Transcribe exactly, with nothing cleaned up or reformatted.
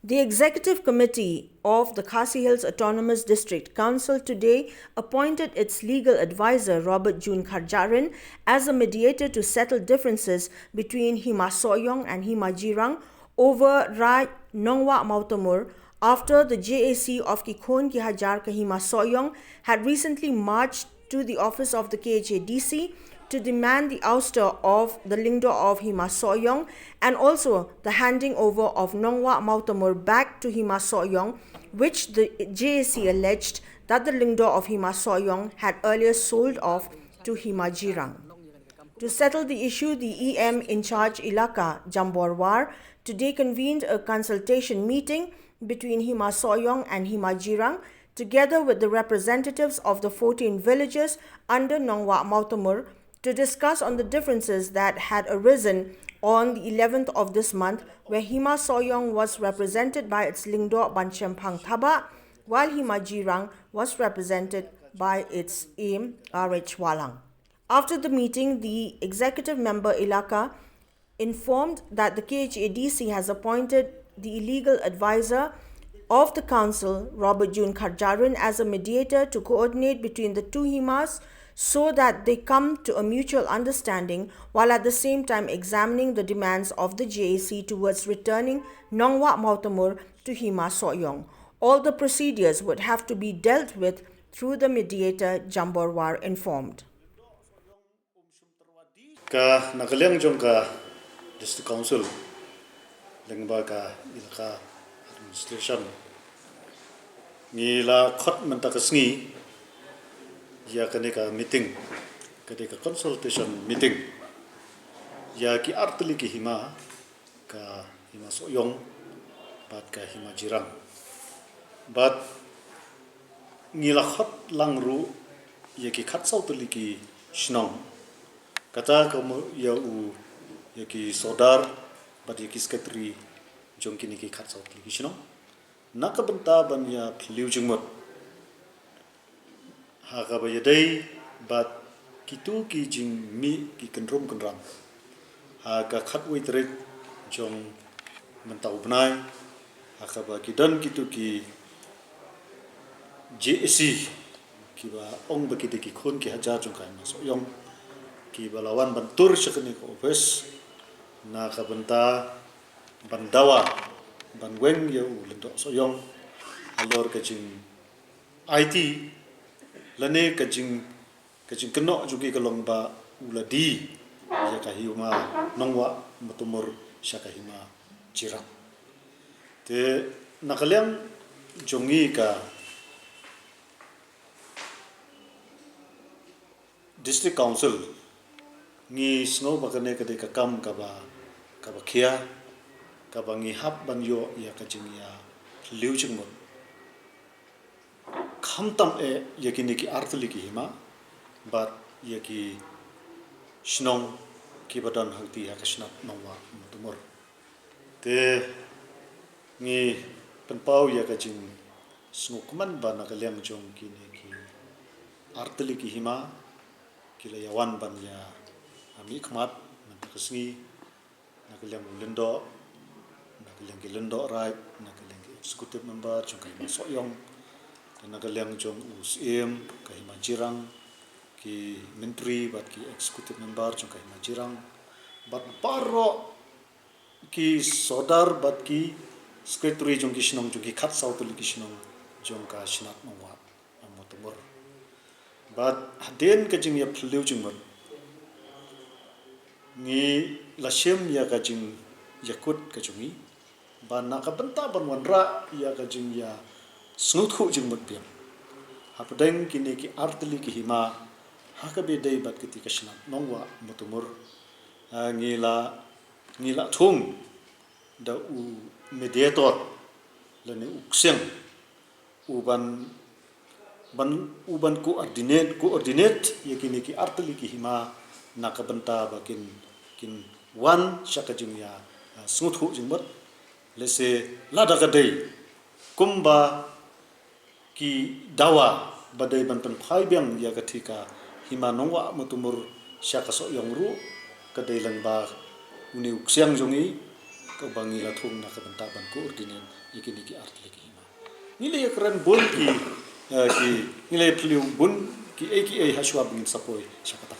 The Executive Committee of the Khasi Hills Autonomous District Council today appointed its legal advisor, Robert June Kharjarin, as a mediator to settle differences between Hima Sohiong and Hima Jirang over Raid Nongwah Mawtamur, after the J A C of Ki Khun Ki Hajar ka Hima Sohiong had recently marched to the office of the K H A D C to demand the ouster of the Lyngdoh of Hima Sohiong and also the handing over of Nongwah Mawtamur back to Hima Sohiong, which the J A C alleged that the Lyngdoh of Hima Sohiong had earlier sold off to Hima Jirang. To settle the issue, the E M in charge Ilaka, Jambor War, today convened a consultation meeting between Hima Sohiong and Hima Jirang, together with the representatives of the fourteen villages under Nongwah Mawtamur, to discuss on the differences that had arisen on the eleventh of this month, where Hima Sohiong was represented by its Lyngdoh Ban Shemphang Thabah, while Hima Jirang was represented by its Im R H Walang. After the meeting, the executive member Ilaka informed that the K H A D C has appointed the legal advisor of the council, Robert June Kharjarin, as a mediator to coordinate between the two Himas so that they come to a mutual understanding, while at the same time examining the demands of the J A C towards returning Nongwah Mawtamur to Hima Sohiong. All the procedures would have to be dealt with through the mediator, Jambor War informed. Ka na ka liang jong ka District Council, lyngba ka Ilaka Administration, ngi la khot mynta ka sngi ïa kane ka meeting, ka dei ka consultation meeting ïa ki artylli ki hima, ka Hima Sohiong bad ka Hima Jirang. Bad ngi la khot lang ruh ïa ki khatsaw tylli ki shnong, kata ka mut ïa u, ïa ki sordar bad ïa ki sekretari jong kine ki khatsaw tylli ki shnong, na ka bynta ban ïa phylliew jingmut ha kaba ïadei bad kito ki jingmih ki kynrum kynram ha ka khatwei tarik jong mynta u bnai, ha kaba ki don kito ki J A C kiba ong ba ki dei ki khun ki hajar jong ka Hima Sohiong, kiba la wan ban tur sha kane ka office na ka bynta ban dawa, ban weng ïa u Lyngdoh Sohiong halor ka jing aiti lane ka jing, ka jingkynnoh jong ki ka long ba u la die ïa ka Hima Nongwah Mawtamur sha ka Hima Jirang. Te na ka liang jong ngi ka District Council, ngi sngew ba kane ka dei ka kam kaba, kaba khia, kaba ngi hap ban ïoh ïa ka jingïaphylliew jingmut, khamtam eh ïa kine ki artylli ki hima bad ïa ki shnong kiba don hangtei ha ka shnat Nongwah Mawtamur. Te ngi pynpaw ïa ka jingsngewkmen ba na ka liang jong kine ki artylli ki hima ki la ïawan ban ïa mihkhmat mynta ka sngi, na ka liang u Lyngdoh, na ka liang ki Lyngdoh Raid, na ka liang ki executive member jong ka Hima Sohiong, na ka liang jong u Syiem ka Hima Jirang, ki myntri bad ki executive member jong ka Hima Jirang, bad baroh ki sordar bad ki sekretari jong ki shnong, jong ki khatsaw tylli ki shnong jong ka shnat Nongwah Mawtamur. Bad hadien ka jingïaphylliew jingmut, ngi la shim ïa ka jingïakut ka jong ngi ba na ka bynta ban wanrah ïa ka jingïasngewthuh jingmut biang hapdeng kine ki artylli ki hima ha kaba ïadei bad kata ka shnat Nongwah Mawtamur, ah, ngi la, ngi la thung da u mediator lane u ksiang u ban, ban, u ban coordinate, coordinate ïa kine ki artylli ki hima na ka bynta ba kin, kin wan sha ka jingïa, ah, sngewthuh jingmut. Lehse lada ka dei kumba ki dawa ba dei ban pynphai biang ïa kata ka Hima Nongwah Mawtamur sha ka Sohiong ruh, ka dei lyngba une u ksiang jong ngi, kaba ngi la thung na ka bynta ban coordinate ïa kine ki artylli ki hima. Ngi la ïakren bun ki, eh, ki, ngi la ïatylli bun ki ei ki ei hashwa ba ngin sa poi sha kata.